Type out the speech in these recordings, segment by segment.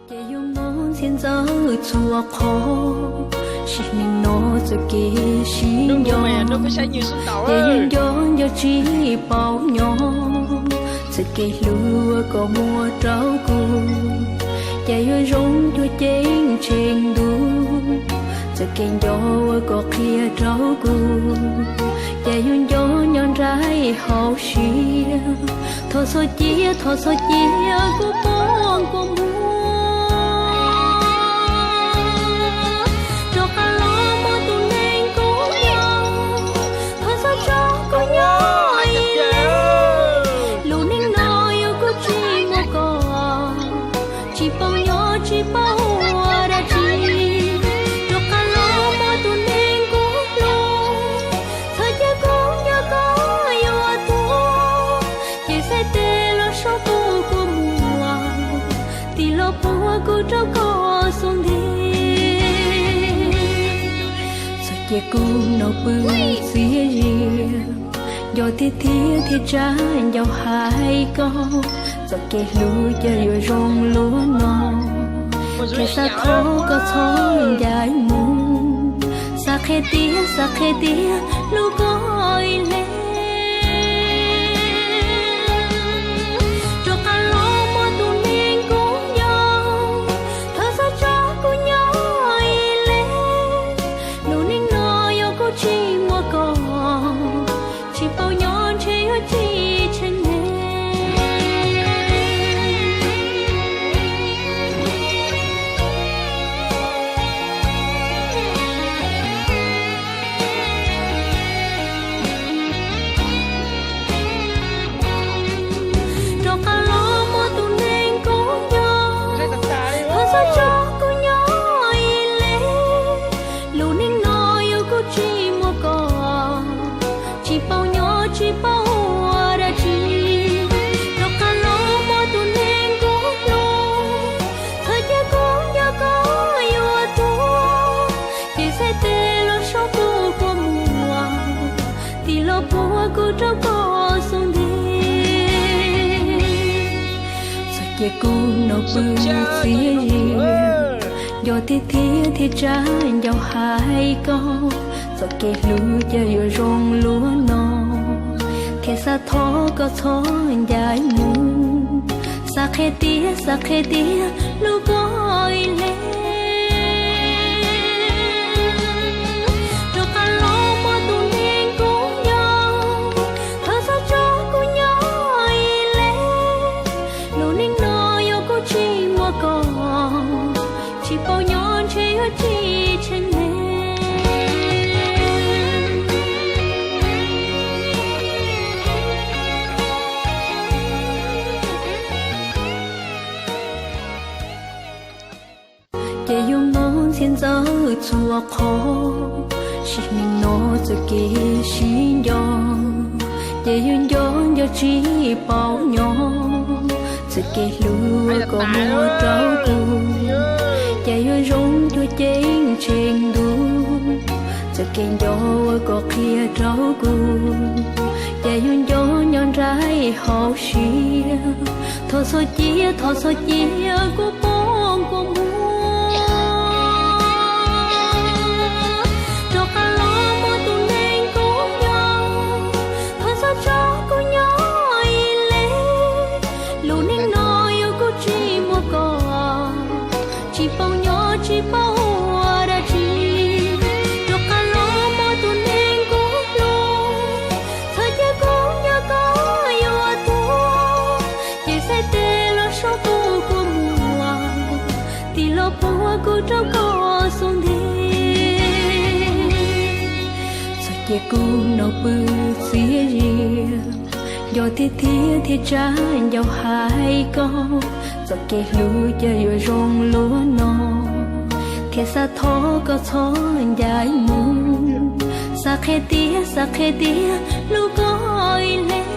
Ces yuav mob ntxhias ntxawv txhua qhov, sim neej no txoj kev sib nco. Ces yuav nco nco tsis paub nyob, txoj kev hlub uas koj muab rau kuv. Ces yuav zoo cuag ceeb tsheej ntuj, txoj kev nco uas koj qhia rau kuv. Ces yuav nco nco nraim hauv siab, thov txhob cia, thov txhob cia kuv poob kua muag. Rov qab los muaj tus neeg kuv nco, thov txhob tso kuv nyob ib leeg. Lub neej no yog kuv tsis muaj koj, tsis paub nyob tsis paub ua dab tsi. Rov qab los muaj tus neeg kuv hlub, txhob cia kuv nco koj yuav tuag. Ces xav tes los so kuv kua muag, tig los puag kuv rau koj xub ntiag. Txhob cia kuv nrog pw txias zias, nco tiag tiag thiaj tsa ncauj hais koj. Txoj kev hlub ces yuav zoo luaj no, thiaj xav thov koj txhob ncaim mus. Xav qhia tiag, xav qhia tiag hlub koj ib leeg. Rov qab los muaj tus neeg kuv nco, thov txhob tso kuv nyob ib leeg. Lub neej no yog kuv tsis muaj koj, tsis paub nyob ntshe yuav tsis tsheej neeg. Rov qab los muaj tus neeg kuv nco, thov txhob tso kuv nyob ib leeg. Lub neej no yog kuv tsis muaj koj, tsis paub nyob tsis paub ua dab tsi. Rov qab los muaj tus neeg kuv hlub, txhob cia kuv nco koj yuav tuag. Ces xav tes los so kuv kua muag, tig los puag kuv rau koj xub ntiag. Txhob cia kuv nrog pw txias zias, nco tiag tiag thiaj tsa ncauj hais koj. Txoj kev hlub ces yuav zoo luaj no, thiaj xav thov koj txhob ncaim mus. Xav qhia tiag, xav qhia tiag hlub koj ib leeg. Rov qab los muaj tus neeg kuv nco, thov txhob tso kuv nyob ib leeg. Lub neej no yog kuv tsis muaj koj, tsis paub nyob ntshe yuav tsis tsheej neeg. Ces yuav mob ntxhias ntxawv txhua qhov, sim neej no txoj kev sib nco. Ces yuav nco nco tsis paub nyob, txoj kev hlub uas koj muab rau kuv. Ces yuav zoo cuag ceeb tsheej ntuj, txoj kev nco uas koj qhia rau kuv. Ces yuav nco nco nraim hauv siab, thov txhob cia, thov txhob cia kuv poob kua muag. Rov qab los muaj tus neeg kuv nco, thov txhob tso kuv nyob ib leeg. Lub neej no yog kuv tsis muaj koj, tsis paub nyob tsis paub ua dab tsi. Rov qab los muaj tus neeg kuv hlub, txhob cia kuv nco koj yuav tuag. Ces xav tes los so kuv kua muag, tig los puag kuv rau koj xub ntiag. Txhob cia kuv nrog pw txias zias, nco tiag tiag thiaj tsa ncauj hais koj. Txoj kev hlub ces yuav zoo luaj no, thiaj xav thov koj txhob ncaim mus. Xav qhia tiag, xav qhia tiag hlub koj ib leeg.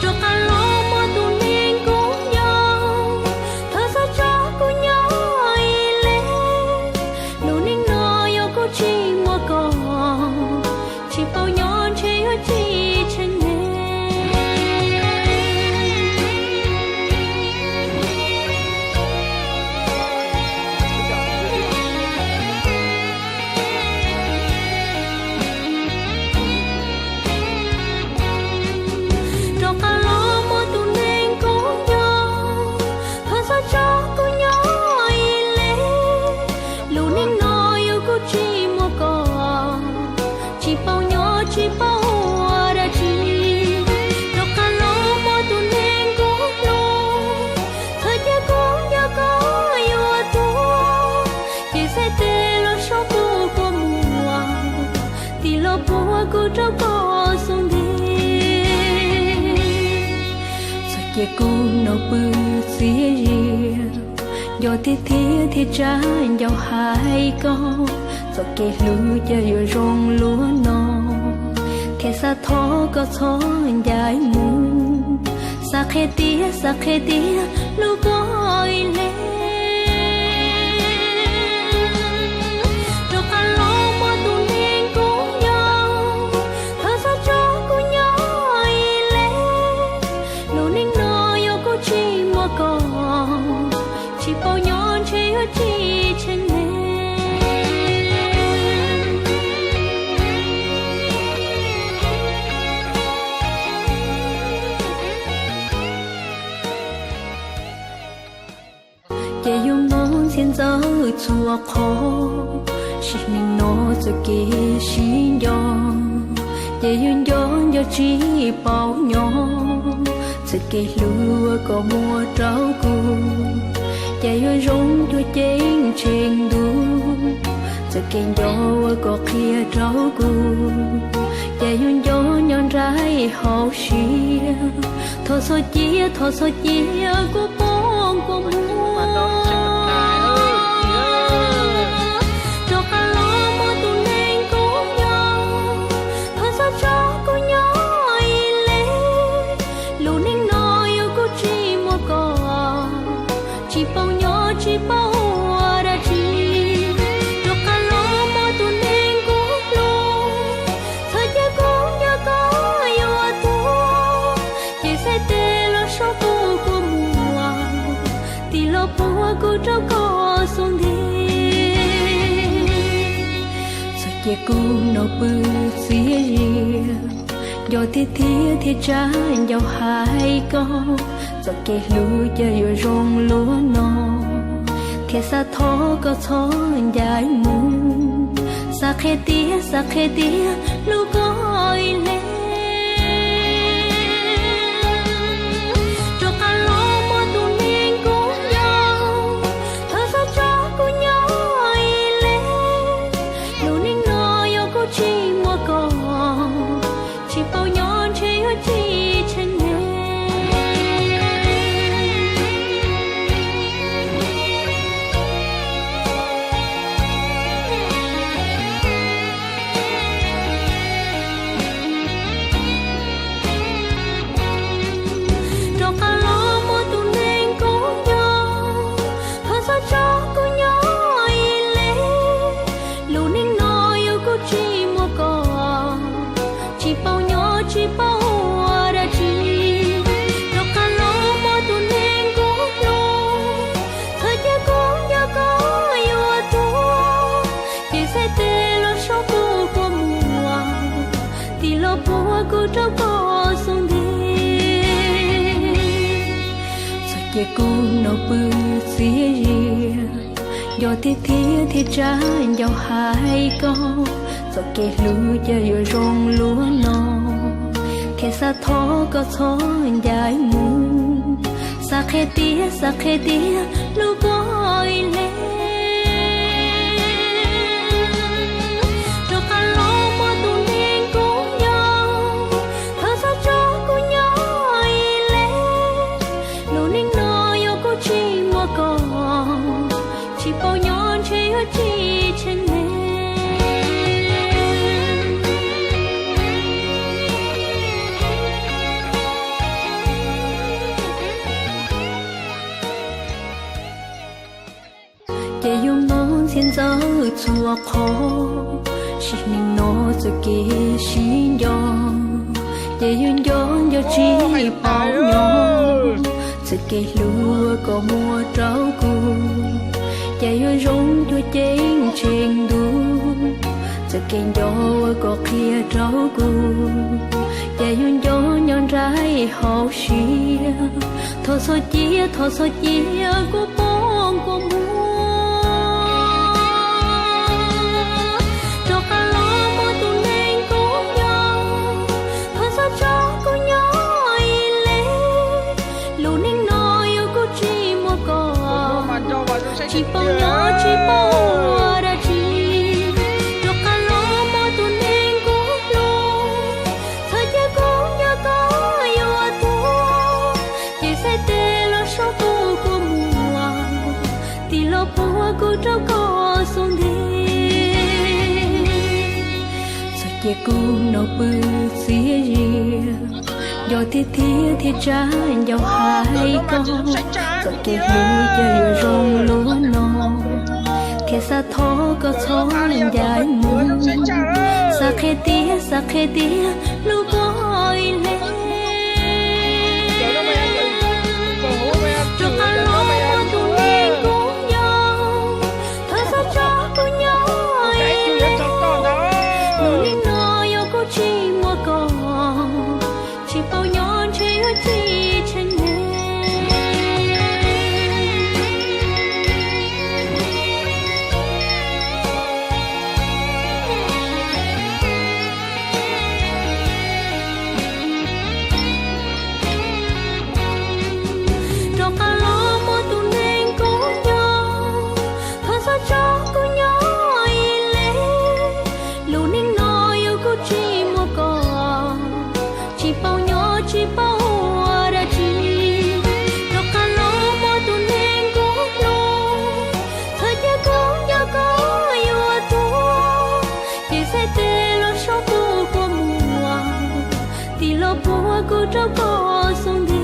Rov qab los muaj tus neeg kuv nco, thov txhob tso kuv nyob ib leeg. Lub neej no yog kuv tsis muaj koj, tsis paub nyob ntshe yuav tsis tsheej neeg. Kuv no pw txias zias, nco tiag thiab thiab tsa ncauj hais koj, txoj kev hlub cas yuav zoo luaj no, thiaj xav thov koj txhob ncaim mus, xav qhia tiag xav qhia tiag hlub koj ib leeg. Rov qab los muaj tus neeg kuv nco, thov txhob tso kuv nyob ib leeg. Lub neej no yog kuv tsis muaj koj, tsis paub nyob ntshe yuav tsis tsheej neeg. Ces yus mob ntxhias ntxawv txhua qhov, sim neej no txoj kev sib nco, ces yus nco nco tsis paub nyob, txoj kev hlub uas koj muab rau kuv, ces yuav zoo cuag ceeb tsheej ntuj, txoj kev nco uas koj qhia rau kuv, ces yus nco nyob nraim hauv siab. Thov txhob cia, thov txhob cia kuv poob kua muag. Rov qab los muaj tus neeg kuv nco, thov txhob tso kuv nyob ib leeg. Lub neej no yog kuv tsis muaj koj, tsis paub nyob tsis paub ua dab tsi. Rov qab los muaj tus neeg kuv hlub, txhob cia kuv nco koj yuav tuag, ces xav tes los so kuv kua muag, tig los puag kuv rau koj xub ntiag. Txhob cia kuv no pw txias zias, nco tiag thiab thiab tsa ncauj hais koj, txoj kev hlub cas yuav zoo luaj no, thiaj xav thov koj txhob ncaim mus, xav qhia tiag xav qhia tiag hlub koj ib leeg. Rov qab los muaj tus neeg kuv nco, thov txhob tso kuv nyob ib leeg. Lub neej no yog kuv tsis muaj koj, tsis paub nyob ntshe yuav tsis tsheej neeg. Rov qab los muaj tus neeg kuv nco, thov txhob tso kuv nyob ib leeg. Lub neej no yog kuv tsis muaj koj, tsis paub nyob tsis paub ua dab tsi. Rov qab los muaj tus neeg kuv hlub, txhob cia kuv nco koj yuav tuag, ces xav tes los so kuv kua muag, tig los puag kuv rau koj xub ntiag. Txhob cia kuv no pw txias zias, nco tiag thiab thiab tsa ncauj hais koj, txoj kev hlub cas yuav zoo luaj no, thiaj xav thov koj txhob ncaim mus, xav qhia tiag xav qhia tiag hlub koj ib leeg. Rov qab los muaj tus neeg kuv nco, thov txhob tso kuv nyob ib leeg. Lub neej no yog kuv tsis muaj koj, tsis paub nyob ntshe yuav tsis tsheej neeg. Ces yus mob ntxhias ntxawv txhua qhov, sim neej no txoj kev sib nco, ces yus nco nco tsis paub nyob, txoj kev hlub uas koj muab rau kuv, ces yuav zoo cuag ceeb tsheej ntuj, txoj kev nco uas koj qhia rau kuv, ces yus nco nyob nraim hauv siab. Thov txhob cia, thov txhob cia kuv poob kua muag. Rov qab los muaj tus neeg kuv nco, thov txhob tso kuv nyob ib leeg. Lub neej no yog kuv tsis muaj koj, tsis paub nyob tsis paub ua dab tsi. Rov qab los muaj tus neeg kuv hlub, txhob cia kuv nco koj yuav tuag, ces los saib kuv kua muag, tig los puag kuv rau koj xub ntiag. Txog ces kuv nrog pw txias zias, nco tiag tiag thiab tsa ncauj hais koj, txoj kev hlub cas yuav zoo luaj no. Thiaj xav thov koj txhob ncaim mus, xav qhia tiag xav qhia tiag hlub koj ib leeg. Rov qab los muaj tus neeg kuv nco, thov txhob tso kuv nyob ib leeg. Lub neej no yog kuv tsis muaj koj, tsis paub nyob ntshe yuav tsis tshee me. Rov qab los muaj tus neeg kuv nco, thov txhob tso kuv nyob ib leeg. Lub neej no yog kuv tsis muaj koj, tsis paub nyob tsis paub ua dab tsi. Rov qab los muaj tus neeg kuv hlub, txhob cia kuv nco koj yuav tuag. Ces xav tes los saib kuv kua muag, tig los puag kuv rau koj xub ntiag.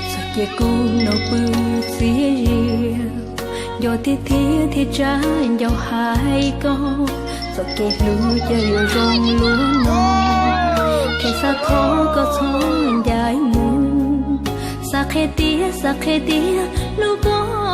Txog ces kuv nrog pw txias zias, nco tiag tiag thiab tsa ncauj hais koj, txoj kev hlub cas yuav zoo luaj no. Thiaj xav thov koj txhob ncaim mus, xav qhia tiag xav qhia tiag hlub koj